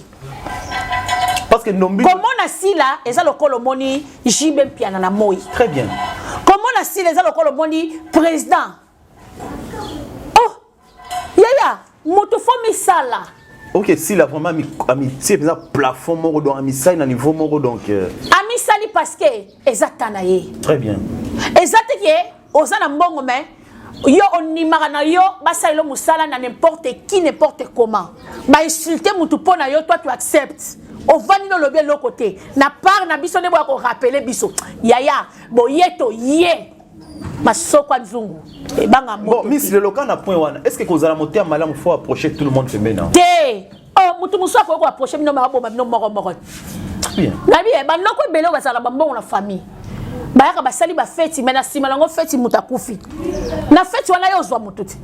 Parce que Ndombi komona sila eza lokola omoni JB Mpiana na moi. Très bien. Komona sila eza lokola omoni président. Oh yaya, moto fo misala. Ok, sila vraiment amitié mpenza plafond moko, donc amisali na niveau moko, donc Amisali parce que eza ta na ye. Très bien. Eza te ke oza na mbongo, mais yo ondimaka na yo basalelo mosala na n'importe qui, n'importe comment. Bainsulte mutu mpo na yo, toi tu acceptes, ovandi na olobi eloko te. Na part na biso nde boya korappeler biso yaya boye to ye masoko ya nzungu ebanga. Bon, miss lelo ka na point wana, est ce que kozala motema malamu, faut approcher tout le monde pembeni na Te, oh, mutu mosusu akoki koapproche bino, aboma bino moko moko. Très bien. Nayebi ye bandoko ebele oyo bazala bambongo na famille, bayaka basali bafeti, me na nsima nango feti moto akufi na feti wana. Yo ozwa motu te,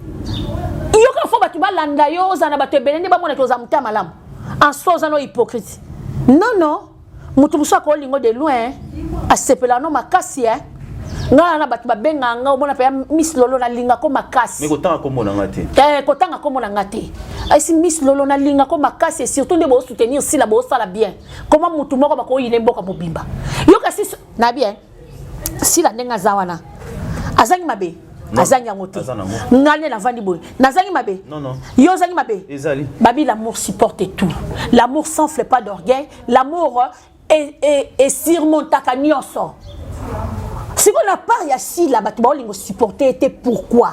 yoka fo bato balanda yo, ozala na bato ebele nde bamonaki ozala motema malamu. En soi oza no hypocrite. Non, non, moto mosusu akolingo de loin, asepela no makasi. E ngai na bato babengaka nga, omona mpe ya Miss Lolo, nalingako makasi. Mais kotanga kombo na nga te. Eh, kotanga kombo na nga te. Esi Miss Lolo, nalingako makasi, et surtout nde bosoutenir sila, bosala bien. Koma mutu moko bakoyina mboka mobimba. Yo kasi na bien sila ndenge aza wana, azangi mabe? Azangi yango te. Ngai nde navandi boye, nazangi mabe? Non, non. Yo ozangi mabe? Ezali. Babi, l'amour supporte tout, l'amour s'enfle pas d'orgueil, l'amour esurmontaka nyonso. Sikoyo na part ya sila, bato baolinga supporte ye te. Pourquoi?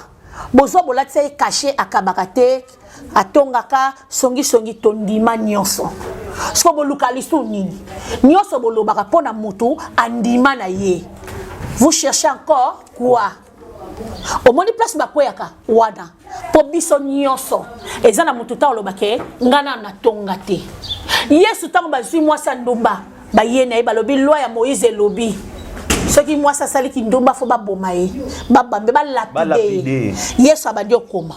Bozwa bolatisa ye cachet, akabaka te, atongaka songisongi, tondima nyonso. Siko boluka lisu nini? Nyonso bolobaka mpo na motu andima na ye, vous cherchez encore quoi? Omoni place bakweyaka wana, mpo biso nyonso eza na motu ntango olobake ngai na natonga te. Yesu, ntango bazwi mwasi ya ndumba, baye na ye, balobi loi ya Moïse elobi soki mwasi asaliki ndumba, fo baboma ye, babambe, balapider ye. Yesu abandi okoma,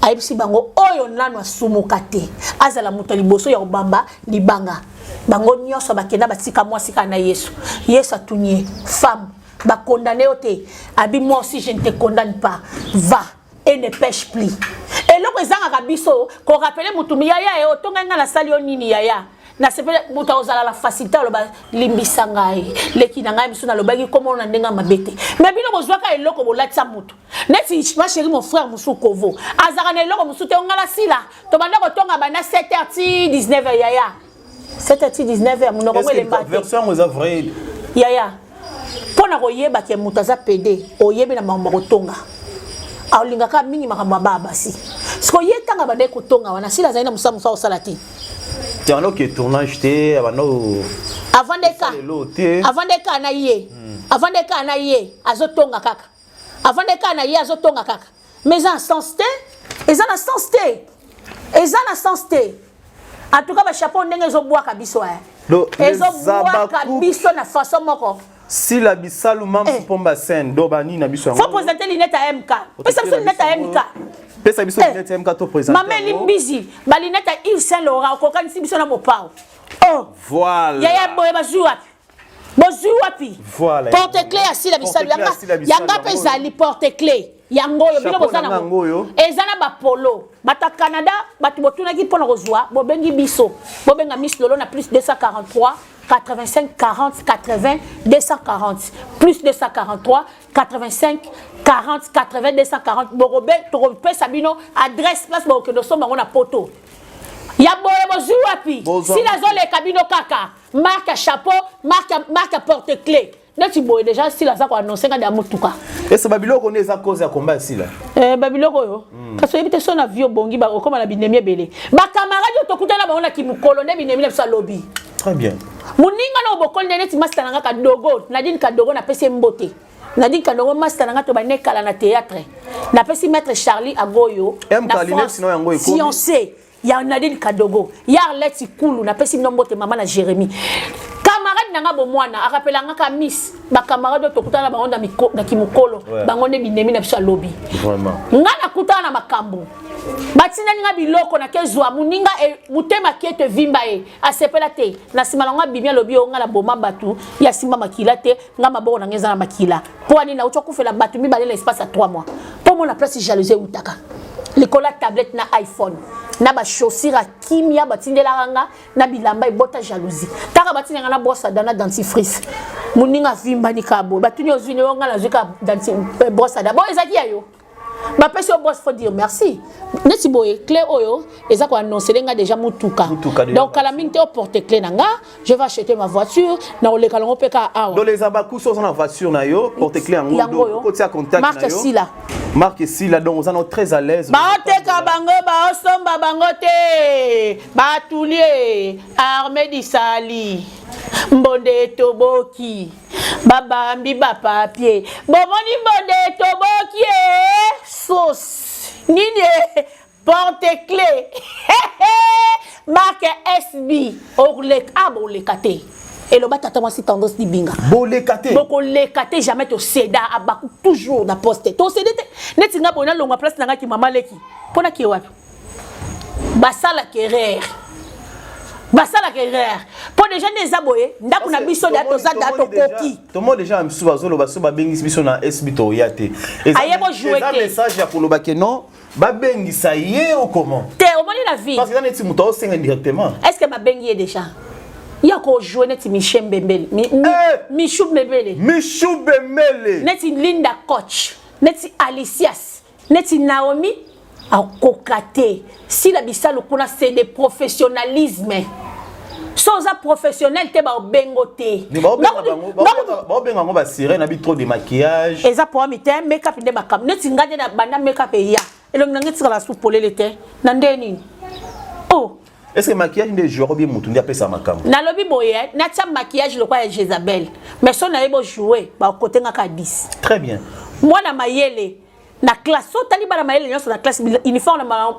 ayebisi bango oyo nano asumuka te azala moto ya liboso ya kobamba libanga. Bango nyonso bakenda, batika mwasi kaka na Yesu. Yesu atuni ye: "Femme, bakondane yo te?" Abi: "Moi aussi, je ne te condamne pas, va et ne pêche plus." Eloko ezangaka biso korappeler motu: "Yaya, e otongai ngai, nasali yo nini yaya?" Nasepeli moto akozala na facilité aloba: "Limbisa ngai, leki na ngai, misu nalobaki komona na ndenge ya mabe te." Mais bino bozwaka eloko bolatisa motu neti ma chérie, mon frère mosusu kovo azalaka na eloko mosusu te. Ongala sila tobanda kotonga banda 7 h ti 19 h, yaya, 7 h ti 19 h, monoko ngo elemba te. Version yango eza vrai? Yaya, mpo na koyeba ke moto aza pédé, oyebi na makambo ya kotonga, alingaka mingi makambo ya baa basi. Siko ye ntango abandaki kotonga wana, sila azali na mosala mosusu akosala te. Tiano ke tournage te, abanda Avandeka lelo te. Avandeka na ye, avandeka na ye, azotonga kaka, avandeka na ye, azotonga kaka. Mais eza na sens te, eza na sens te, eza na sens te. En tout cas, bachapeau ndenge ezobwaka biso, ezobwaka biso na façon moko. Sila Bisalu, Mams. Pomba scène do banini na biso? Faut présenter lunette ya MK, pesa biso lunette ya MK. Pesa biso lunette ya MK to présenter. Mameli Mbizi, balinete ya Yves Saint Laurent, okokanisi biso na mopao. Oh. Voilà. Yaya, boye bazwi wapi? Bozwi wapi? Voilà. Porte clé ya Sila Bisalu, yanga mpe ezali porte clé yango oyo bino boza nango, eza na bapolo. Bato ya Canada, bato botunaki mpona kozwa, bobengi biso, bobenga Miss Lolo na plus 243 85 40 80 240, plus 243 85 40 80 240. Bokobe tokopesa bino adresse place bokokende osomba yango na poto. Ya boye bozwi wapi? Sila azoleka bino kaka marque ya chapeau, marque ya porte clé neti boye. Déjà Sila aza koannonce nga ya motuka. Ese babiloko nde eza cause ya komba ya Sila? Eh, babiloko oyo kasi oyebi te so na vie obongi, okóma na binemi ebele. Bacamarade oyo tokutana bango na kimokolo nde binemi na biso alobi. Très bien. Moninga na obokoli nde neti masita na nga Kadogo, Nadine Kadogo, napesi ye mbote. Nadine Kadogo, masita na nga, tobandi ekala na théâtre. Napesi maître Charlie Agoyo na France, fiancé ya Nadine Kadogo, ya Arlette Kulu, napesi bino mbote. Mama na Jérémie. Camarade na nga bomwana arapela nga ka miss, ba camarade oyo tokutana na bango na miko, na kimokolo, bango nde binemi na biso ya lobi. Nga nakutana na makambo. Batindeli nga biloko na kezwa muninga e, motema keto evimba ye asepela te na nsima na ngo abimi alobi yo nga na boma bato ya simba makila te nga maboko na nga eza na makila mpo ani nauti okufela bato mibale na espace ya 3 mois mpo mona place jalousie eutaka likolo ya tablette na iPhone na bachaussure ya kimia batindelaka nga na bilamba ebota jalousie kaka batinda nga na brosse à dents na dentifrice moninga avimbani kaka boye batuni ozwi nini nga nazwi kaka brosse à dents bo ezalaki ya yo bapesi yo brosse, faut dire merci. Neti boye clé oyo eza koannoncer nga déjà mutuka. Donc kala mingi te oporte clé na nga, je vais acheter ma voiture na koleka nango mpe kaka awa. Donc les abakusi, oza na voiture na yo, porte clé yango. Yango oyo. Kotia contact marque na yo. Sila. Marque Sila, donc oza na très à l'aise. Baoteka bango, baosomba bango te, batulie armée disali mbonde etoboki, babambi bapapier, bomoni mbonde etoboki e sauce nini e porte clé marque SB oleka ah, boleka te, eloba tata mwasi Tendance Libinga. Boleka te. Bokoleka te jamais. Toseda abaku toujours na poste, tosede te. Neti nga boye nalongwa place na ngaki mama leki mpo nakie wapi? Basalaka erreur, basalaka erreur mpo déjà nde eza boye, ndako na biso da toza da tokoki. Tomo déjà misusu bazoloba so babengisi biso na SB toya te. Aye bojouer eza te. Message ya koloba ke non, babengisa ye ou comment? Te, omoni na vie. Parce que eza neti moto aosenga directement. Est ce que babengi ye déjà ya kojouer neti Michel Mbembele, Eh! Michou Mbembele? Michou Bembele. Neti Linda Coach, neti Alicias, neti Naomi akoka te. Sila bisalu kuna, c'est de professionnalisme. So oza professionnel te, baobengo te. Baobenga yango basirene abi trop de maquillage. Eza problème te, makeup nde makambo. Neti nga nde na banda makeup eya, elongi na ngai etikala su polele te na nde nini oh. Est ce que maquillage nde joueur obie motu nde apesa makambo? Nalobi boye, natia maquillage lokola ya Jézabel, mais so nayebi ojouer, bakote nga kaka 10. Très bien. Mwana mayele na classe, so otali bana mayele nyonso na classe,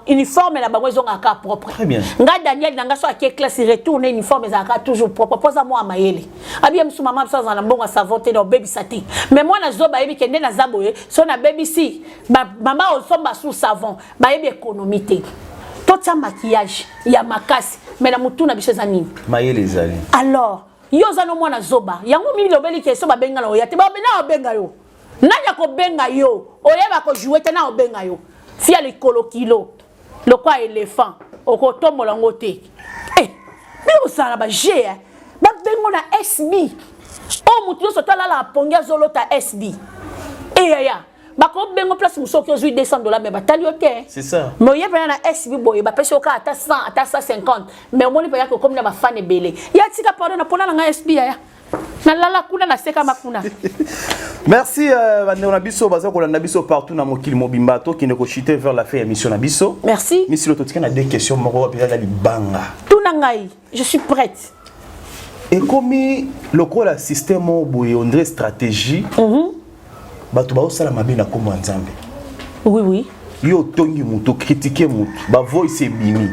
uniforme na bango ezongaka kaka propre. Très bien. Nga Daniel na nga so ake classe, retourne, uniforme ezalaka toujours propre mpo aza mwana mayele. Abi ye mosu mama biso azala na mbongo ya savon te na obebisa te, mais mwana zoba ayebi ke nde naza boye, so nabebisi mama osomba su savon. Bayebi économie te. Totia maquillage ya makasi, mais na motu na biso eza nini? Mayele ezali. Alors yo oza no mwana zoba, yango mimi lobeli ke so babenga na oya te, na obenga yo nani akobenga yo? Oyeba kojouer te, na obenga yo fia likolo kilo lokwa éléphant, okotombola yango te. Eh, bino bosala na baje eh. Babengo na SB oyo motu nyonso to alala apongi azolota SB eyaya bakobengo place mosusu oki ozwi 200 $, mais batali yo te. C'est ça. Mais oye mpena na SB boye, bapesi yo kaka ata 100, ata 150, mais omoni mpenza kokomi na bafan ebele. Ya tika, pardon, na mpona na ngai SB yaya nalala kuna, nasekama kuna. Merci bandeko na biso baza kolanda biso partout na mokili mobimba. Tokende kochuter vers la fin ya émission na biso. Merci. Misilo, totika na deux questions, moko mpenza eza libanga. Tuna ngai, je suis prête. Ekomi lokola système oyo boye, on dirait stratégie, bato baosala mabe na nkombo ya Nzambe. Oui. Yo otongi motu, ocritiquer motu, bavoice ebimi.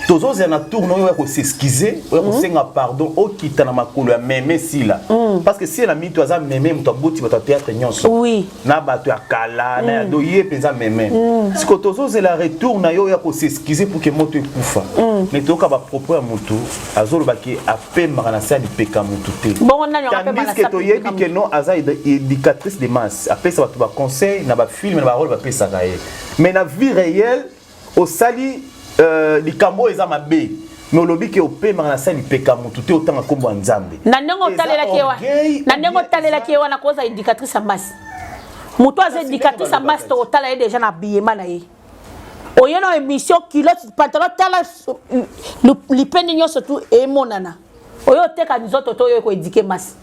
Tozozela na tourne oyo ya kos'excuser, oyo ya kosenga pardon, okita na makolo ya meme Sila, parce que Sila na mito aza meme, moto aboti bato ya théâtre nyonso na bato ya kala na ya do, ye mpenza meme. Siko tozozela retour na yo oyo ya kos'excuser pour ke moto ekufa. Mais toyoka bapropos ya motu azolobaki apemaka na se ya lipeka motu te. Bongo nani akapema na tandis se ke ya toyebi lipeka? Ke non, aza éducatrice de masse, apesa bato baconseil na bafilm na barole bapesaka ye, mais na vie réelle osali likambo oyo eza mabe, mais olobi ke opemaka na se ya lipeka motu te, otanga nkombo ya Nzambe. Na ndenge otalelaki ye wana, na ndenge otalelaki ye wana, koza éducatrice ya masse, moto aza éducatrice ya masse, tokotala ye déjà na biyema na ye. Oye na émission, culotte, pantalon, tala lipeni nyonso tu emonana. Oyo oteka nzoto to oyo ekoéduquer masse.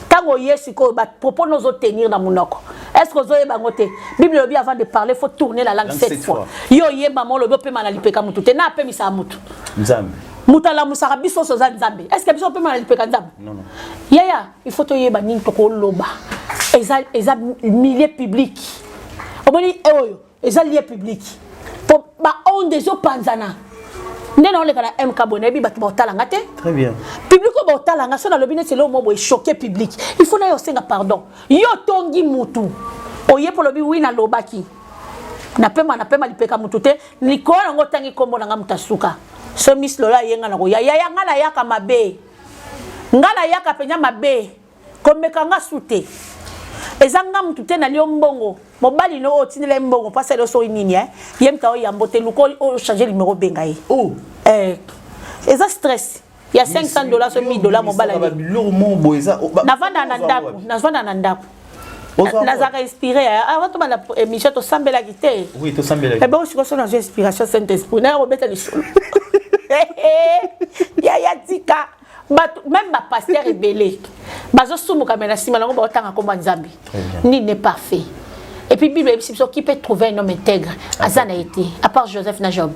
Ntango oye sikoyo, bapropos no ozotenir na monoko, est ce que ozoyeba yango te? Bible elobi: avant de parler, faut tourner la langue sept fois. Yo oyeba ma olobi opema na lipeka motu te, na apemisaka motu? Nzambe. Moto alamusaka biso nyonso oza Nzambe. Est ce que biso opema na lipeka Nzambe? Non, non. Yaya, il faut toyeba nini tokoloba. Eza milieu public, omoni oyo eza lieu public, po baonde ezopanzana. Nde naoleka na MK boye, nayebi bato baotala nga te. Très bien. Public oyo baotala nga, so nalobi neti eloko moko boye choqué public, il faut nayo osenga pardon. Yo otongi mutu, oye mpo olobi wi, nalobaki napema napema lipeka mutu te, likolo nango otangi nkombo na nga, moto asuka. So Miss Lola aye, nga na koya yaya, nga nayaka mabe, nga nayaka mpenza mabe, komeka nga su te. Eza nga mutu te nalio mbongo. Mobali no oyo otindela ye mbongo mpo asala yo soki nini, eh? Ye mutu aoyambo te, luka oyo change numéro, obenga ye. Oh. Eh, eza stress ya 500 $ so 1000 $. Mobali ali biloko moko boye eza navanda na ndako, navanda na ndako, nazalaka inspiré. Avant tobanda émission, tosambelaki te? Oui, tosambelaki. Ebe osiko so nazwa inspiration Saint Esprit, naya kobeta lisolo. Yaya, tika bato, même bapasteur ebele bazosumuka, me na nsima nango baotanga nkombo ya Nzambe. Nul n'est parfait. Et puis Bible eyebisi biso: qui peut trouver un homme intègre? Aza na ye te, à part Joseph na Job.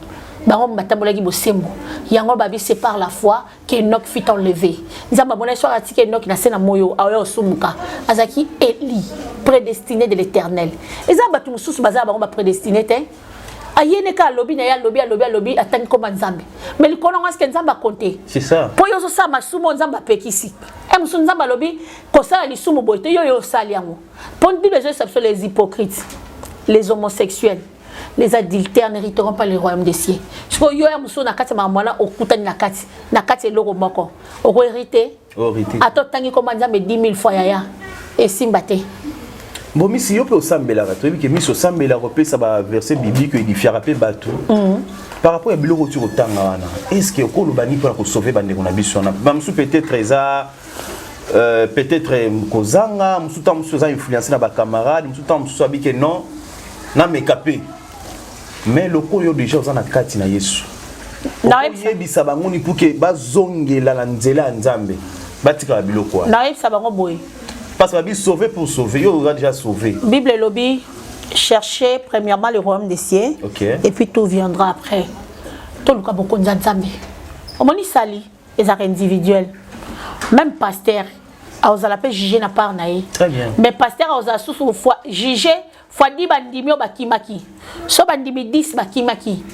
Bango batambolaki bosembo. Yango babi, c'est par la foi que Enoch fut enlevé. Nzambe amona soki atiki Enoch na se na moyo, aoya osumuka. Azalaki élu, prédestiné de l'Éternel. Eza bato mosusu baza bango baprédestiné te. Ayene ka alobi na ye, alobi, alobi, alobi, atangi koma Nzambe, mais likolo nango aske Nzambe akonte? C'est ça. Mpo yo ozosala masumu oyo Nzambe apekisi. E mosusu Nzambe alobi kosala lisumu boye te, yo oyo osali yango. Mpo Bible ezoyesa biso: les hypocrites, les homosexuels, les adultères n'hériteront pas le royaume des cieux. Sikoyo yo ya mosusu na kati ya makambo wana, okutani na kati eloko moko, okohérite? Ata otangi koma Nzambe 10 000 fois, yaya, esimba te. Bon, Miss, yo mpe osambelaka, toyebi ke Miss osambelaka, opesa baverset biblique édifiaka mpe bato. Par rapport ya biloko oti kotanga wana, est ce que okoloba nini mpona kosauve bandeko na biso wana? Bamosusu peut-être eza peut-être kozanga, mosusu ntango mosusu eza influence na bacamarade, mosusu ntango mosusu abike non, nameka mpe. Mais lokola yo déjà oza na kati na Yesu, oyebisa bango ni pour ke bazongela na nzela ya Nzambe, batikala biloko wana? Nayebisa bango boye. Parce que babi sauver pour sauver, yo oza déjà sauvé. Bible elobi: cherchez premièrement le royaume des cieux et puis tout viendra après. Toluka bokonzi ya Nzambe. Omoni, sali ezalaka individuel. Même pasteur aozala mpe juge na part na ye. Très bien. Mais pasteur aozala susu fois juge fois 10. Bandimi oyo bakimaki, so bandimi 10 bakimaki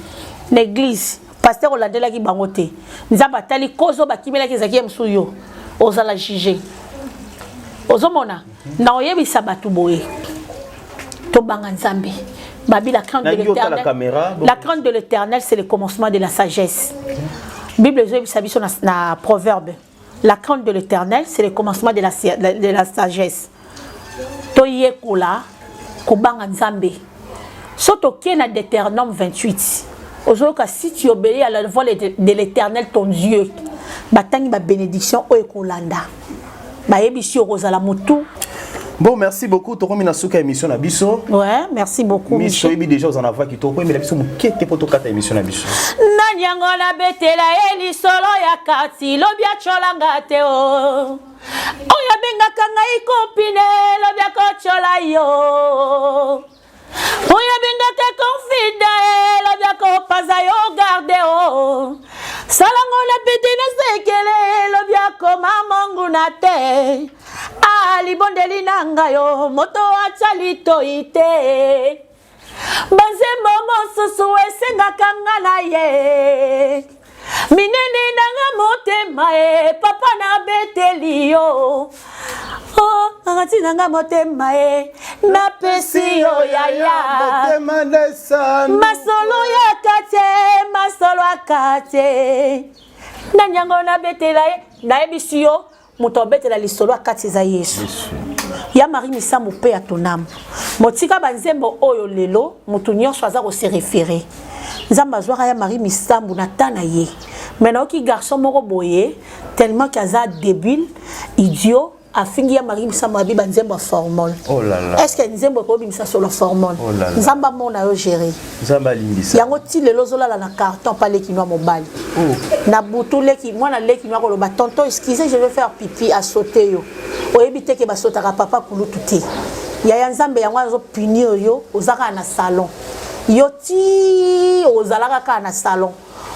na église, pasteur olandelaki bango te. Nzambe atali cause oyo bakimelaki, ezalaki ye mosusu, yo ozala juge. Ozomona, na oyebisa bato boye: tobanga Nzambe. Babi, la crainte de l'Éternel, la crainte de l'Éternel, c'est le commencement de la sagesse. Bible ezoyebisa biso na Proverbe: la crainte de l'Éternel, c'est le commencement de la sagesse. Toyekola kobanga Nzambe. So tokei na Deutéronome 28, ozoyoka: si tu obéis à la voix de l'Éternel ton Dieu, batangi babénédiction oyo ekolanda, bayebisi yo kozala motu. Bon, merci beaucoup. Tokomi na suka émission na biso. Ouais, merci beaucoup. Miss, toyebi déjà oza na voix kitoko, oyembela biso moke te mpo tokata émission na biso. Nani yango nabetela ye lisolo ya kati, lobi atyolanga te o? Oyo abengaka ngai copine, lobi akotyola yo. Oyo abengaka confident, elobi akopaza yo garde o. Salango na pete na sekele, elobi akoma monguna te. Alibondeli na ngai yo moto atya litoi te. Banzembo mosusu esengaka nga na ye minene nanga motema e papa nabeteli yo oh, ati nanga motema e napesi yo yaya. Masolo ya kati, masolo ya kati, nani yango nabetela ye? Nayebisi yo, moto abetela lisolo ya kati eza Yesu. Ya Marie Misambo mpe ya tonamu motika banzembo oyo lelo moto nyonso aza kose référer. Nzambe azwaka ya Marie Misambo na ta na ye. Me nayoki garçon moko boye, tellement ke aza débile, idiot, afingi ya Marie Misambo, abi banzembo ya formol. Oh là là. Est ce que nzembo ekobimisa solo formol? Oh là là. Nzambe amona yo gérer. Nzambe alimbisa. Yango ti lelo ozolala na carton pa leki no mobali. Oh. Na butu, leki mwana, leki no akoloba: "Tonton, excusez, je vais faire pipi." Asote yo, oyebi te ke basotaka papa kulutu te. Yaya, Nzambe yango azopunir yo. Oza kaka na salon, yo ti ozalaka kaka na salon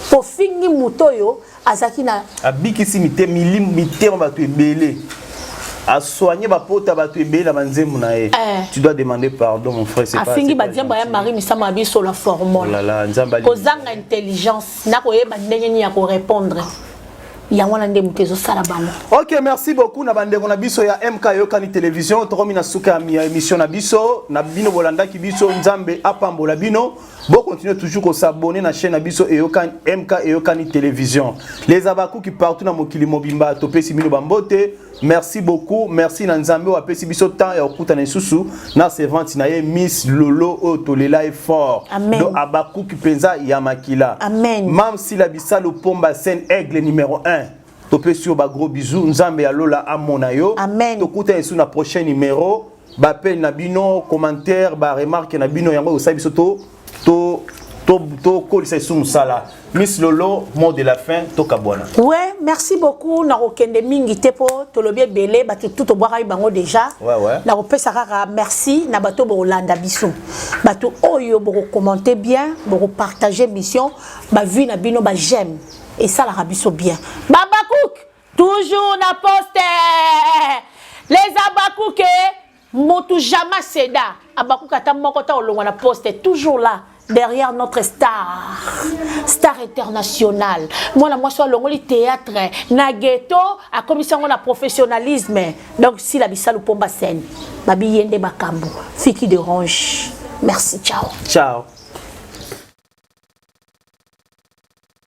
po fingi moto oyo azalaki na Abikisi mitema, mitema bato ebele. Asoigner bapota bato ebele na banzembo na ye. Tu dois demander pardon, mon frère, c'est pas Afingi banzembo ya Marie Misamu ya biso la formole. Oh là là, Nzambe. Kozanga intelligence na koyeba ndenge nini ya korépondre, yango wana nde moto ezosala bango. Ok, merci beaucoup na bandeko na biso ya MK Eyokani Télévision. Tokomi na suka ya émission na biso na bino. Bolandaki biso, Nzambe apambola bino. Bocontinue toujours kos'abonner na chaîne na biso Eyokani, MK Eyokani Télévision. Les abakuki partout na mokili mobimba, topesi bino bambote. Merci beaucoup, merci na Nzambe oyo apesi biso temps ya kokutana lisusu na servante na ye, Miss Lolo, oyo tolela ye fort. Amen. Donc abakuki mpenza ya makila. Amen. Mam Sila Bisalo Pomba Sen, aigle numéro 1, topesi yo bagros bisous. Nzambe ya lola amona yo. Amen. Tokutana lisusu na prochain numéro. Baappel na bino, commentaire, baremarque na bino, yango osali biso to to tokolisa lisusu mosala. Miss Lolo, mot de la fin, tokabwana. Ouais, merci beaucoup. Nakokende mingi te mpo tolobi ebele, bato tu tobwakaki bango déjà. Nakopesa kaka merci na bato bokolanda biso, bato oyo bokocommenter bien, bokopartage mission, bavue na bino, baj'aime esalaka biso bien. Babakouk toujours na poste, les abakouk, motu jamais céda. Abakouk ata moko ta olongwa na poste, toujours là derrière notre star, star international. Mwana mwasi alongoli théâtre na ghetto, akomisi yango na professionnalisme. Donc Sila Bisalu Pomba Scène, babi ye nde makambo fiki de range. Merci, ciao. Ciao.